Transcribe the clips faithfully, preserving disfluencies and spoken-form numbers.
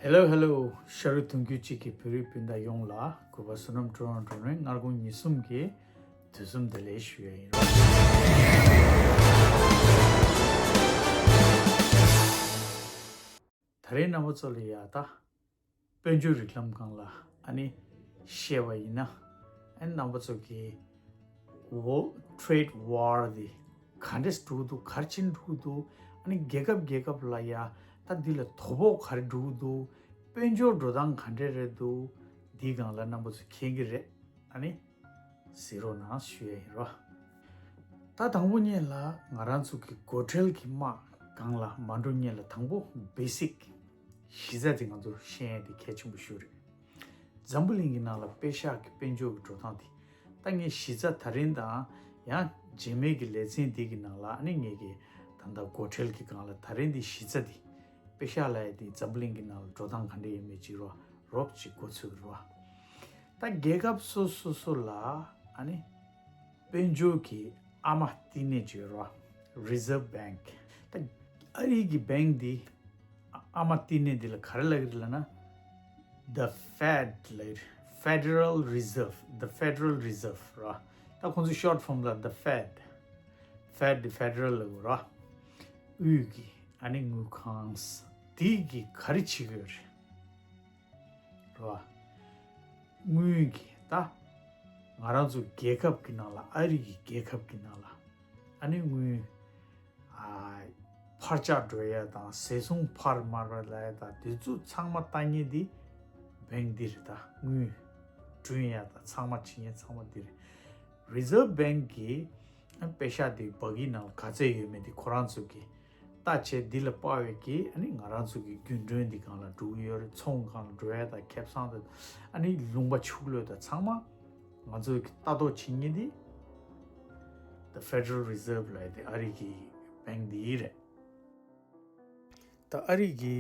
Hello hello, ཤ་རུས་གདུང་རྒྱུད་གཅིག་གི་བོད་རིགས་སྤུན་ཟླ་ཡོངས་ལ་གུས་པ་བསོད་ནམས་སྤྲོ་བ་འགྲོ་རན་སྔ་དགོང་ཉིན་གསུམ་གྱི་དུས་གསུམ་བདེ་ལེགས་ཞུ་ཡ་ཡིན་རོགས། ད་རེས་རྣམ་པ་ཚོ་ལ་ཡ་ད་དཔལ་འབྱོར་རིགས་ལམ་སྒང་ལ་ཨ་ནི་བཤད་པ་ཡིན་ན། ཨ་ནི་རྣམ་པ་ཚོ་གི་World Trade War དེ་ག་འདྲས་འགྲོ་གི་འདུག་ག་རེ་བྱེད་འགྲོ་གི་འདུག་ཨ་ནི་རྒྱལ་ཁབ་རྒྱལ་ཁབ་ལ་ཡ་ད་འདི་ལ་དོ་ཕོག་ག་རེ་འགྲོ་གི་འདུག་དཔལ་འབྱོར་འགྲོ་སྟངས་ག་འདྲས་རེད་འདུག་འདིའི་སྒང་ལ་རྣམ་པ་ཚོ་མཁྱེན་གི་རེད། ཨ་ནི་གཟིགས་རོགས་གནང་ཞུ་ཡ་ཡིན་རོ། ད་དང་པོ་ཉིད་ལ་ང་རང་ཚོ་གི་སྒོ་ཁྲལ་གྱི་དམག་སྒང་ལ་མ་འགྲོ་སྔོན་ལ་དང་པོ་བེ་སིག་གཞི་རྩ་དེ་ང་ཚོ་ཤེས་ཡ་དེ་གལ་ཆེན་པོ་ཤོས་རེད། འཛམ་བུ་གླིང་གི་ནང་ལ་པེ་ཤག་གི་དཔལ་འབྱོར་གྱི་འགྲོ་སྟངས་དེ། ད་ངས་གཞི་རྩ་ད་རིང་དང་ཡང་རྗེས་མའི་གི་ལེ་ཚན་འདི་གི་ནང་ལ་ཨ་ནི་ངས་ཀྱི་ད་ལྟ་སྒོ་ཁྲལ་གྱི་སྒང་ལ་ད་རིང་འདི་གཞི་རྩ་འདི་པེ་ཤག་ལབ་ཡ་དེ་འཛམ་བུ་གླིང་གི་ནང་ལ་འགྲོ་སྟངས་ག་འདྲ་ཡོད་མེད་ཅིག་རོ་རོབ་ཅིག་མགོ་ཚོད་རོ། ད་རྒྱལ་ཁབ་སོ་སོ་སོ་ལ་ཨ་ནི་དཔལ་འབྱོར་གྱི་ཨ་མ་བསྟི་གནས་ཅིག་ཡོད་རོ། Reserve Bank ད་ཨ་རི་གི་བེང་འདི་ཨ་མ་བསྟི་གནས་འདི་ལ་ག་རེ་ལབ་ཀྱི་རེད་ལབ་ན། The Fed ལབ་ཀྱི་རེད། Federal Reserve, the Federal Reserve ར། ད་ཁོང་ཚོའི་short form ལ་the Fed, Fed འདི་Federal ལབ་དགོས་ར། དབུས་ཀྱི་ཨ་ནི་དངུལ་ཁང་དེ་གིས་ག་རེ་བྱེད་ཀྱི་ཡོད་རེད་ར། དངུལ་གྱི་ད་ང་རང་ཚོ་རྒྱལ་ཁབ་ཀྱི་ནང་ལ་ཨ་རི་གི་རྒྱལ་ཁབ་ཀྱི་ནང་ལ་ཨ་ནི་དངུལ་ཨ་འཕར་ཆག་འགྲོ་ཡ་དང་ཟད་སོང་འཕར་མར་བ་ལ་ཡ་དང་དེ་ཚོ་ཚང་མ་ལྟ་མཁན་འདི་བེང་འདི་རེད། ད་དངུལ་བསྐྲུན་ཡ་དང་ཚང་མ་བྱེད་མཁན་ཚང་མ་འདི་རེད། Reserve Bank གི་ཨ་པེ་ཤག་འདི་སྦ་གི་ནང་ལ་ག་ཚད་ཡོད་མེད་འདི་ཁོ་རང་ཚོ་གི་ལྟ་བྱས་འདི་ལ་དཔག་པའི་གི་ཨ་ནི་ང་རང་ཚོ་གི་རྒྱུན་གྲོན་འདི་སྒང་ལ་འགྲོ་གི་ཡོད་རེད། ཚོང་སྒང་ལ་འགྲོ་ཡ་དང་ཁེ་བཟང་དང་ཨ་ནི་ལུང་པ་ཕྱུགས་ལོས་དང་ཚང་མ་ང་ཚོ་གི་ལྟ་རྟོག་བྱེད་མཁན་འདི་The Federal Reserve ལབ་ཡ་དེ་ཨ་རི་གི་བེང་འདི་རེད། ད་ཨ་རི་གི་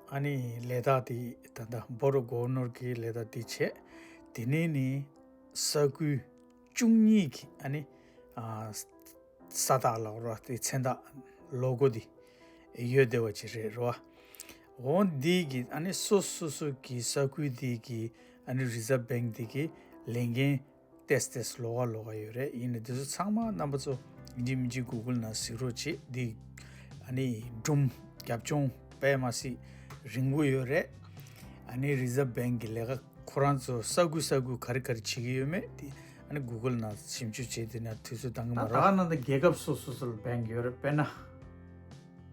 ཨ་ནི་ལས་རྟགས་དེ་ད་ལྟ་Board of Governor གི་ལས་རྟགས་དེ་བྱས། དེ་ནས་ནི་ས་ཁུལ་བཅུ་གཉིས་ཀྱི་ཨ་ནི་ཨ་ས་རྟགས་ལ་རོ་དེ་མཚན་རྟགས་ལོ་གོ་དེ་ཡོད་བསྡད་པ་ཅིག་རེད་རོ། འོ་འདི་གི་ཨ་ནི་སོ་སོ་སོ་གི་ས་ཁུལ་དེ་གི་ཨ་ནི་Reserve Bank དེ་གི་ལས་འགན་ཏེས་ཏེས་ལོགས་ཀ་ལོགས་ཀ་ཡོད་རེད། ཡིན་ནའི་འདི་ཚོ་ཚང་མ་རྣམ་པ་ཚོ་ཡིན་གཅིག་མིན་གཅིག་Google ནང་གཟིགས་རོགས་བྱེད། འདི་ཨ་ནི་སྒྲོམ་རྒྱབ་ལྗོངས་དཔེ་མ་སྲིད་རིང་པོ་ཡོད་རེད། ཨ་ནི་Reserve Bank གི་ལས་ཀ་ཁོ་རང་ཚོ་ས་ཁུལ་ས་ཁུལ་ག་རེ་ག་རེ་བྱེད་ཀྱི་ཡོད་མེད་དེ་ཨ་ནི་Google ནང་ཞིབ་འཇུག་བྱེད། དེ་ན་དུས་ཚོད་འདང་གི་ད་མ་ད་རོགས། ག་ནང་ད་རྒྱལ་ཁབ་སོ་སོ་སོ་ལ་བེང་ཡོད་རེད། དཔེར་ན་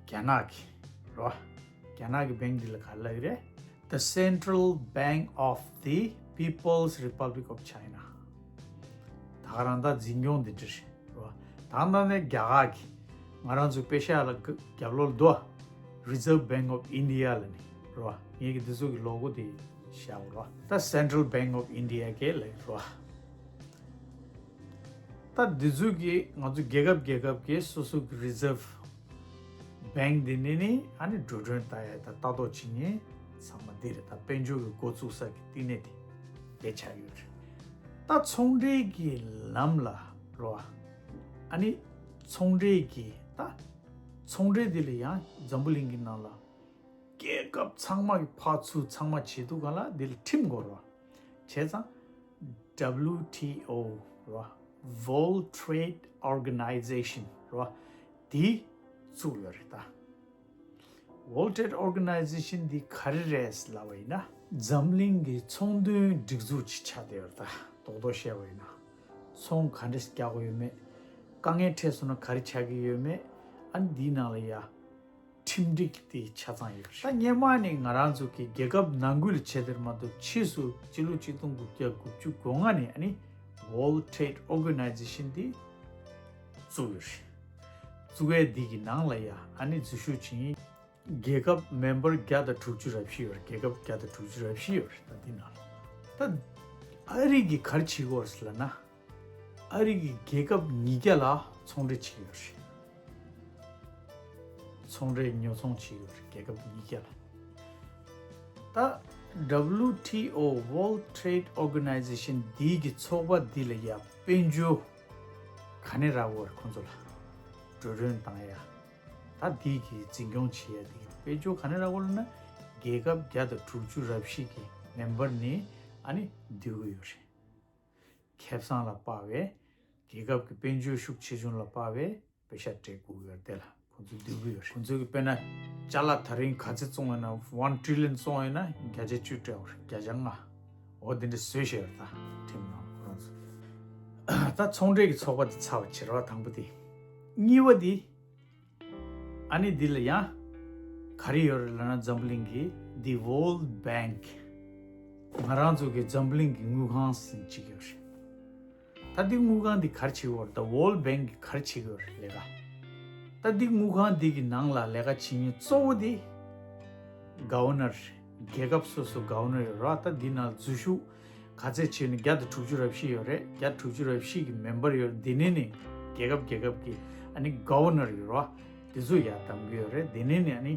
རྒྱ་ནག་གི་རོ། རྒྱ་ནག་གི་བེང་འདི་ལ་ག་རེ་ལབ་ཀྱི་རེད། The Central Bank of the People's Republic of China ད་ག་རང་ད་འཛིན་སྐྱོང་འདི་འདྲ་རེད་རོ། ད་ནང་ནས་རྒྱ་གར་གྱི་ང་རང་ཚོའི་པེ་ཤག་ལ་རྒྱབ་ལོགས་ལ་འདུག Reserve Bank of India ལ་ནི་རོ། ངས་ཀྱི་འདི་ཚོ་གི་ལོ་གོ་དེ་བཞག་རོ། ད་Central Bank of India གས་ལ་རོ། ད་འདི་ཚོ་གི་ང་ཚོ་རྒྱལ་ཁབ་རྒྱལ་ཁབ་ཀྱི་སོ་སོ་གི་Reserve Bank འདི་ནི་ནི་ཨ་ནི་འགྲོ་གྲོན་ལྟ་ཡ་ད་ལྟ་རྟོག་བྱེད་མཁན་ཚང་མ་འདི་རེད། ད་དཔལ་འབྱོར་གྱི་འགོ་བཙུགས་ས་གི་བསྟི་གནས་དེ་དེ་ཆགས་ཡོད་རེད། ད་ཚོང་འབྲེལ་གྱི་ལམ་ལ་རོ། ཨ་ནི་ཚོང་འབྲེལ་གྱི་ད་ཚོང་འབྲེལ་འདི་ལ་ཡང་འཛམ་བུ་གླིང་གི་ནང་ལ་རྒྱལ་ཁབ་ཚང་མ་གི་ཕར་ཚུར་ཚང་མ་བྱེད་དུས་གང་ལ་འདི་ལ་ཁྲིམས་དགོས་རོ། བྱས་ཙང་W T O རོ། World Trade Organization རོ། འདི་བཙུགས་ཡོད་རེད་ད། World Trade Organization འདི་ག་རེ་རེད་ལབ་པ་ཡིན་ན། འཛམ་གླིང་གི་ཚོང་དོན་སྒྲིག་འཛུགས་ཅིག་ཆགས་བསྡད་ཡོད་རེད་ད། རྡོག་རྡོག་བཤད་པ་ཡིན་ན། ཚོང་ག་འདྲས་རྒྱག་དགོས་ཡོད་མེད། དཀའ་ངལ་འཕྲད་སོང་ན་ག་རེ་ཆགས་ཀྱི་ཡོད་མེད། ཨ་ནི་འདིའི་ནང་ལ་ཡ་ཁྲིམས་སྒྲིག་དེ་ཆ་ཚང་ཡོད་རེད། ད་སྔོན་མ་ནས་ང་རང་ཚོ་གི་རྒྱལ་ཁབ་ནང་ཁུལ་ལ་བྱས་དེར་མ་གཏོགས་ཕྱིས་སུ་ཕྱི་ལོ་ཆིག་སྟོང་དགུ་བརྒྱ་དགུ་བཅུ་གོ་ལྔ་ནས་ཨ་ནི་World Trade Organization དེ་བཙུགས་ཡོད་རེད། བཙུགས་ཡས་འདི་གི་ནང་ལ་ཡ་ཨ་ནི་འཛུལ་ཞུགས་བྱེད་མཁན་རྒྱལ་ཁབ་མེམ་བར་བརྒྱ་དང་དྲུག་ཅུ་རེ་བཞི་ཡོད་རེད། རྒྱལ་ཁབ་བརྒྱ་དང་དྲུག་ཅུ་རེ་བཞི་ཡོད་རེད། ད་འདི་ནང་ལ་ད་ཨ་རི་གིས་ག་རེ་བྱེད་ཀྱི་ཡོད་རེད་ལབ་ན། ཨ་རི་གི་རྒྱལ་ཁབ་ཉིས་བརྒྱ་ལ་ཚོང་འབྲེལ་བྱེད་ཀྱི་ཡོད་རེད། ཚོང་འབྲེལ་ཉོ་ཚོང་བྱེད་ཀྱི་ཡོད་རེད། རྒྱལ་ཁབ་ཉིས་བརྒྱ་ལ། ད་W T O World Trade Organization འདི་གི་ཚོགས་པ་འདི་ལ་ཡ་དཔལ་འབྱོར་ག་ནས་རག་གི་ཡོད་རེད། ཁོང་ཚོ་ལ་འགྲོ་གྲོན་བཏང་ཡ། ད་འདི་གི་འཛིན་སྐྱོང་བྱེད་ཡ་འདི་གི་དཔལ་འབྱོར་ག་ནས་རག་གི་ཡོད་ལབ་ན། རྒྱལ་ཁབ་བརྒྱ་དང་དྲུག་ཅུ་རེ་བཞི་གི་མེམ་བར་ནི་ཨ་ནི་བསྡུ་གི་ཡོད་རེད། ཁེ་བཟང་ལ་དཔག་པའི་རྒྱལ་ཁབ་ཀྱི་དཔལ་འབྱོར་ཤུགས་ཆེ་ཆུང་ལ་དཔག་པའི་པེ་ཤ་སྤྲད་དགོས་ཡོད་དེ་ལ་ཁོང་ཚོ་བསྡུ་གི་ཡོད་རེད། ཁོང་ཚོ་གི་དཔེར་ན་ཅ་ལག་ད་རིང་ག་ཚད་བཙོང་ཡོད་ན་one trillion བཙོང་ཡོད་ན་བརྒྱ་ཆ་བཅུ་སྤྲད་དགོས་རེད། བརྒྱ་ཆ་ལྔ། འོ་དེ་འདྲ་བཟོས་བཞག་ཡོད་རེད་ད་ཁྲིམས་ནང་ཁོ་རང་ཚོ། ད་ཚོང་འབྲེལ་གྱི་ཚོགས་པ་དེ་ཚར་བ་བྱེད་རོགས་དང་པོ་དེ། གཉིས་པ་དེ། ཨ་ནི་འདི་ལ་ཡང་ག་རེ་ཡོད་རེད་ལབ་ན་འཛམ་བུ་གླིང་གི་The World Bank ང་རང་ཚོ་གི་འཛམ་བུ་གླིང་གི་དངུལ་ཁང་ཟེར་གཅིག་ཡོད་རེད། ད་འདི་དངུལ་ཁང་འདི་ག་རེ་བྱེད་ཀྱི་ཡོད་རེད། The World Bank གི་ག་རེ་བྱེད་ཀྱི་ཡོད་རེད་ལས་ཀ། ད་འདི་དངུལ་ཁང་འདི་གི་ནང་ལ་ལས་ཀ་བྱེད་མཁན་གཙོ་བོ་འདི་Governor རེད། རྒྱལ་ཁབ་སོ་སོ་Governor ཡོད་རེད་བ། ད་འདི་ནང་འཛུལ་ཞུགས་ག་ཚད་བྱས་ནས་བརྒྱ་དང་དྲུག་ཅུ་རེ་བཞི་ཡོད་རེད། བརྒྱ་དྲུག་ཅུ་རེ་བཞི་གི་མེམ་བར་ཡོད་རེད། འདི་ནས་ནི་རྒྱལ་ཁབ་རྒྱལ་ཁབ་ཀྱི་ཨ་ནི་Governor ཡོད་རེད་བ། འདི་ཚོ་ཡར་བདམས་ཀྱི་ཡོད་རེད། འདི་ནས་ནི་ཨ་ནི་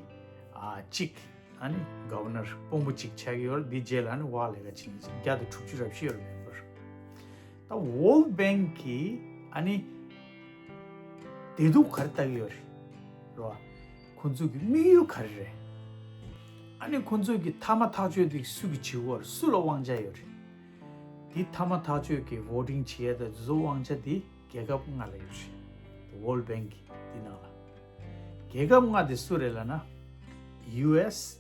ཨ་གཅིག་ཨ་ནི་Governor དཔོན་པོ་གཅིག་ཆགས་ཀྱི་ཡོད་རེད། འདི་རྗེས་ལ་ཨ་ནི་བ་ལས་ཀ་བྱེད་མཁན་བརྒྱ་དང་དྲུག་ཅུ་རེ་བཞི་ཡོད་རེད་མེམ་བར། ད་World Bank གི་ཨ་ནི་བདེ་སྡུག་ག་རེ་ལྟ་གི་ཡོད་རེད་རོ། ཁོང་ཚོ་གི་དམིགས་ཡུལ་ག་རེ་རེད། ཨ་ནི་ཁོང་ཚོ་གི་མཐའ་མ་ཐག་གཅོད་དེ་སུ་གི་བྱེད་དགོས་རེད། སུ་ལ་དབང་ཆ་ཡོད་རེད། དེ་མཐའ་མ་ཐག་གཅོད་ཀྱི་voting བྱེད་ཡ་དང་དེ་ཚོ་དབང་ཆ་དེ་རྒྱལ་ཁབ་ལྔ་ལ་ཡོད་རེད། World Bank གི་དེ་ནང་ལ་རྒྱལ་ཁབ་ལྔ་དེ་སུ་རེད་ལབ་ན། ཡུ་ཨེས།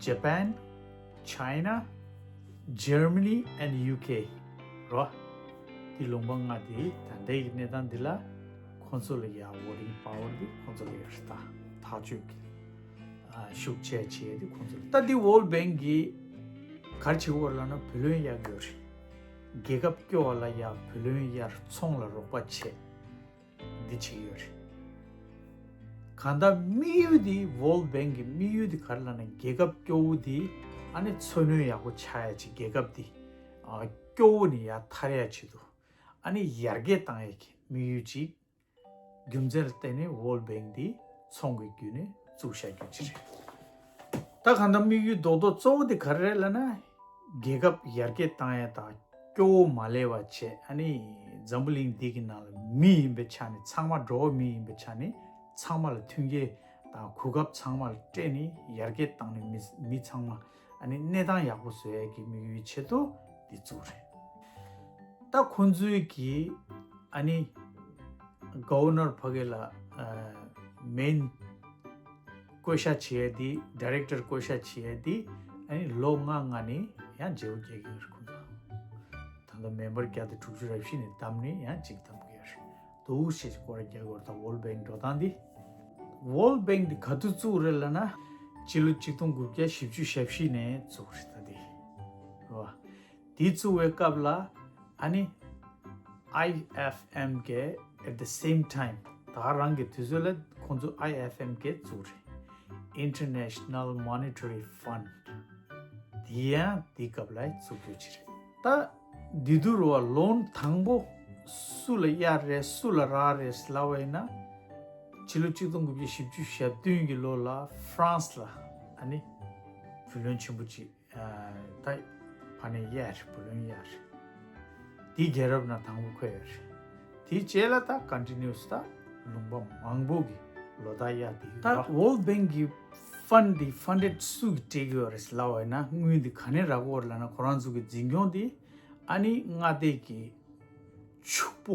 Japan, China, Germany and U K རོ། དེ་ལུང་པ་ལྔ་དེ་ད་ལྟའི་གི་གནས་སྟངས་འདི་ལ་ཁོང་ཚོ་ལ་ཡ་voting power དེ་ཁོང་ཚོ་ལ་ཡོད་རེད། ད་ཐག་གཅོད་ཀྱི་ཨ་ཤུགས་ཆེ་ཆེ་དེ་ཁོང་ཚོ་ལ། ད་འདི་World Bank གི་ག་རེ་བྱེད་དགོས་ལབ་ན་བུ་ལོན་གཡར་གི་ཡོད་རེད། རྒྱལ་ཁབ་སྐྱོ་བ་ལ་ཡ་བུ་ལོན་གཡར། ཚོང་ལ་རོགས་པ་བྱེད། འདི་བྱེད་ཀྱི་ཡོད་རེད། གང་ལྟར་དམིགས་ཡུལ་འདི་World Bank གི་དམིགས་ཡུལ་འདི་ག་རེ་ལབ་ན་རྒྱལ་ཁབ་སྐྱོ་བོ་འདི་ཨ་ནི་འཚོ་སྣོན་ཡག་པོ་ཆགས་ཡ་ཆེད། རྒྱལ་ཁབ་འདི་ཨ་སྐྱོ་བོ་ནས་ཡར་ཐར་ཡ་ཆེད་དུ་ཨ་ནི་ཡར་རྒྱས་བཏང་ཡ་གི་དམིགས་ཡུལ་ཅིག་རྒྱུ་མཚན་ལ་བརྟེན་ནས་World Bank འདི་ཚོང་གི་བརྒྱུད་ནས་བཙུགས་བཞག་རྒྱུ་ཅིག་རེད། ད་གང་ལྟར་དམིགས་ཡུལ་རྡོག་རྡོག་གཙོ་བོ་འདི་ག་རེ་རེད་ལབ་ན། རྒྱལ་ཁབ་ཡར་རྒྱས་བཏང་ཡ་དང་སྐྱོ་བོ་མ་ལས་པ་བྱས། ཨ་ནི་འཛམ་བུ་གླིང་འདི་གི་ནང་ལ་མི་ཡིན་པའི་ཆ་ནས་ཚང་མ་འགྲོ་བ་མི་ཡིན་པའི་ཆ་ནས་ཚང་མ་ལ་མཐུན་རྐྱེན་དང་གོ་སྐབས་ཚང་མ་ལ་སྤྲད་ནས་ཡར་རྒྱས་བཏང་ནས་མི་མི་ཚང་མ་ཨ་ནི་གནས་སྟངས་ཡག་པོ་བཟོ་ཡ་གི་དམིགས་ཡུལ་ཆེད་དུ་འདི་བཙུགས་རེད། ད་ཁོང་ཚོའི་གི་ཨ་ནི་Governor ཕ་གི་ལ་main བསྐོ་བཞག་བྱེད་ཡ་དེ། Director བསྐོ་བཞག་བྱེད་ཡ་དེ་ཨ་ནི་ལོ་ལྔ་ལྔ་ནས་ཡང་བརྗེ་པོ་རྒྱག་གི་ཡོད་རེད་ཁོང་ཚོ། ད་ལྟ་མེམ་བར་བརྒྱ་དང་དྲུག་ཅུ་རེ་བཞི་ནས་བདམས་ནས་ཡང་གཅིག་བདམས་གི་ཡོད་རེད། འདུག་ཞེས་སྐོར་ར་རྒྱག་གི་ཡོད་རེད། ད་World Bank འགྲོ་སྟངས་འདི། World Bank འདི་ག་དུས་བཙུགས་རེད་ལབ་ན། ཕྱི་ལོ་ཆིག་སྟོང་དགུ་བརྒྱ་བཞི་བཅུ་ཞེ་བཞི་ནས་བཙུགས་རེད་ད་འདི། རེད་བ། དེ་བཙུགས་པའི་སྐབས་ལ་ཨ་ནི་I F M གི་at the same time ད་རང་གི་དུས་ཚོད་ལ་ཁོང་ཚོ་I F M གི་བཙུགས་རེད། International Monetary Fund དེ་ཡང་དེའི་སྐབས་ལ་བཙུགས་རྒྱུ་ཅིག་རེད། ད་འདི་དུས་རུ་བ་ལོན་དང་པོ་སུ་ལ་གཡར་རེད་སུ་ལ་རག་རེད་ལབ་པ་ཡིན་ན། ཕྱི་ལོ་ཆིག་སྟོང་དགུ་བརྒྱ་བཞི་བཅུ་ཞེ་བདུན་གི་ལོ་ལ་France ལ་ཨ་ནི་བུ་ལོན་ཆེན་པོ་ཅིག་ད་ཕ་ནས་གཡར་བུ་ལོན་གཡར། དེ་རྒྱལ་རབས་ནང་དང་པོ་འཁོད་ཡོད་རེད། དེའི་རྗེས་ལ་ད་continuous ད་ལུང་པ་མང་པོ་གི་ལོ་ཟླ་གཡར་དེ་ད་World Bank གི་fund དེ་funded སུ་གིས་སྤྲད་ཀྱི་ཡོད་རེད་ལབ་པ་ཡིན་ན། དངུལ་འདི་ག་ནས་རག་གི་ཡོད་རེད་ལབ་ན། ཁོ་རང་ཚོ་གི་འཛིན་སྐྱོང་དེ་ཨ་ནི་མངའ་སྡེ་གི་ཕྱུག་པོ་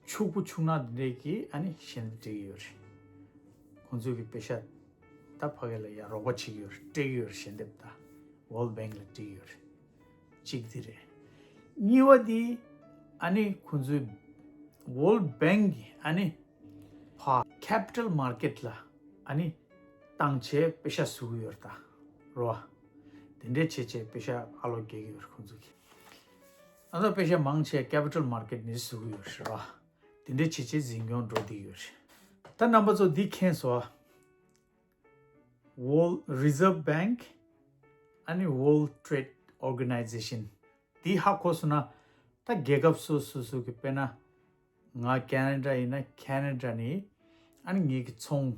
ཕྱུག་པོ་ཕྱུག་ནག་འདི་འདྲས་ཀྱིས་ཨ་ནི་ཞལ་འདེབས་སྤྲད་ཀྱི་ཡོད་རེད། ཁོང་ཚོ་གི་པེ་ཤ་ད་ཕ་གི་ལ་ཡ་རོགས་པ་བྱེད་ཀྱི་ཡོད་རེད། སྤྲད་ཀྱི་ཡོད་རེད། ཞལ་འདེབས་ད་World Bank ལ་སྤྲད་ཀྱི་ཡོད་རེད། གཅིག་དེ་རེད། གཉིས་པ་དེ་ཨ་ནི་ཁོང་ཚོའི་World Bank གི་ཨ་ནི་ཕ་capital market ལ་ཨ་ནི་བཏང་བྱས་པེ་ཤ་བཟོ་གི་ཡོད་རེད་ད། རོ། དེ་འདྲས་བྱས་བྱས་པེ་ཤ་ཨ་ལོ་རྒྱག་གི་ཡོད་རེད་ཁོང་ཚོ་གི། ཨ་ད་པེ་ཤ་མང་ཆེ་capital market ནས་བཟོ་གི་ཡོད་རེད་རོ། དེ་འདྲས་བྱས་བྱས་འཛིན་སྐྱོང་འགྲོ་བསྡད་ཀྱི་ཡོད་རེད། ད་རྣམ་པ་ཚོ་འདི་མཁྱེན་སོང་ཨ། World Reserve Bank ཨ་ནི་World Trade Organization འདི་ཧ་གོ་སོང་ན། ད་རྒྱལ་ཁབ་སོ་སོ་སོ་གི་དཔེར་ན་ང་Canada ཡིན་ན་Canada ནས་ཨ་ནི་ངེད་ཀྱི་ཚོང་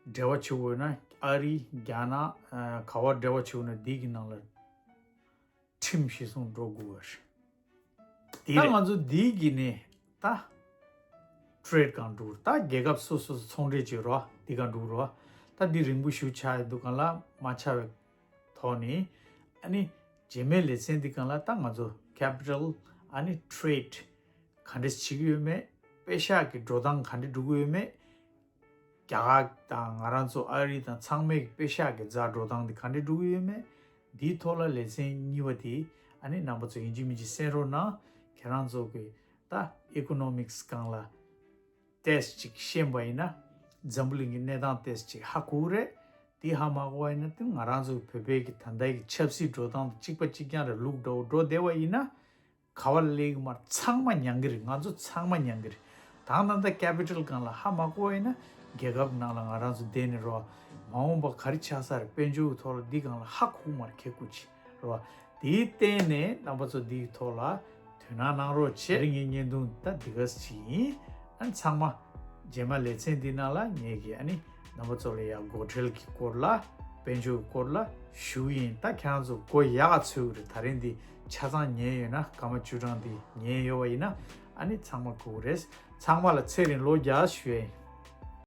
འབྲེལ་བ་བྱེད་དགོས་ན་ཨ་རི་རྒྱ་ནག་ག་བར་འབྲེལ་བ་བྱེད་དགོས་ན་འདི་གི་ནང་ལ་ཁྲིམས་གཞི་བཟུང་འགྲོ་དགོས་པ་རེད། དེ་ད་ང་ཚོ་འདི་གི་ནས་ད་trade གང་འགྲོ་ད་རྒྱལ་ཁབ་སོ་སོ་སོ་ཚོང་འབྲེལ་བྱེད་རོགས་འདི་གང་འགྲོ་རོགས་ད་འདི་རིང་པོ་ཞུ་ཆགས་ཡོད་འདུག་གང་ལ་མ་ཆགས་པའི་ ཐོག་ནས་ཨ་ནི་རྗེས་མའི་ལེ་ཚན་འདི་སྒང་ལ་ད་ང་ཚོ་capital ཨ་ནི་trade ག་འདྲས་བྱེད་ཀྱི་ཡོད་མེད། པེ་ཤག་གི་འགྲོ་སྟངས་ག་འདྲས་འགྲོ་གི་ཡོད་མེད། རྒྱ་གར་དང་ང་རང་ཚོ་ཨ་རི་དང་ཚང་མའི་པེ་ཤག་གི་ཛ་འགྲོ་སྟངས་འདི་ག་འདྲས་འགྲོ་གི་ཡོད་མེད། འདིའི་ཐོག་ལ་ལེ་ཚན་གཉིས་པ་དེ་ཨ་ནི་རྣམ་པ་ཚོ་ཡིན་གཅིག་མིན་གཅིག་གསན་རོགས་གནང་། ཁྱེད་རང་ཚོ་གི་ད་economics སྒང་ལ་ཏེས་ཅིག་ཤེས་པ་ཡིན་ན་འཛམ་བུ་གླིང་གི་གནས་སྟངས་ཏེས་ཅིག་ཧ་གོ་གི་རེད། དེ་ཧ་མ་གོ་བ་ཡིན་ན་དེ་ང་རང་ཚོ་བོད་པའི་གི་ད་ལྟའི་གི་ཆབ་སྲིད་འགྲོ་སྟངས་དང་གཅིག་པ་གཅིག་རྐྱང་རེད། ལུགས་འགྲོ་འགྲོ་བསྡད་པ་ཡིན་ན་ག་བ་སླེབས་ཀྱི་མ་རེད། ཚང་མ་མྱང་གི་རེད། ང་ཚོ་ཚང་མ་མྱང་གི་རེད། ད་ད་ལྟ་capital སྒང་ལ་ཧ་མ་གོ་བ་ཡིན་ན་རྒྱལ་ཁབ་ནང་ལ་ང་རང་ཚོ་བསྡད་ནས་རོ། མ་འོངས་པ་ག་རེ་ཆགས་ས་རེད། དཔལ་འབྱོར་གི་ཐོག་ལ་འདི་སྒང་ལ་ཧ་གོ་གི་མ་རེད། ཁེ་ཀུ་ཅི་རོ། དེའི་སྟེང་ནས་རྣམ་པ་ཚོ་འདིའི་ཐོག་ལ་དོ་སྣང་གནང་རོགས་བྱེད། ངའི་བརྙན་ཐུང་ད་འདི་ག་ཅིག་ཡིན། ཨ་ནི་ཚང་མ་རྗེས་མ་ལེ་ཚན་འདི་ནང་ལ་ངས་ཀྱི་ཨ་ནི་རྣམ་པ་ཚོ་ལ་ཡ་སྒོ་ཁྲལ་གྱི་སྐོར་ལ་དཔལ་འབྱོར་གྱི་སྐོར་ལ་ཞུ་གི་ཡིན། ད་ཁྱེད་རང་ཚོ་མགོ་ཡག་ག་ཚོད་ཀྱི་རེད། ད་རིང་འདི་ཆ་ཚང་ཉན་ཡོད་ན་སྐར་མ་བཅུ་གྲངས་འདི་ཉན་ཡོད་པ་ཡིན་ན་ཨ་ནི་ཚང་མ་གོ་གི་རེད། ཚང་མ་ལ་ཚེ་རིང་ལོ་བརྒྱ་ཞུ་ཡ་ཡིན།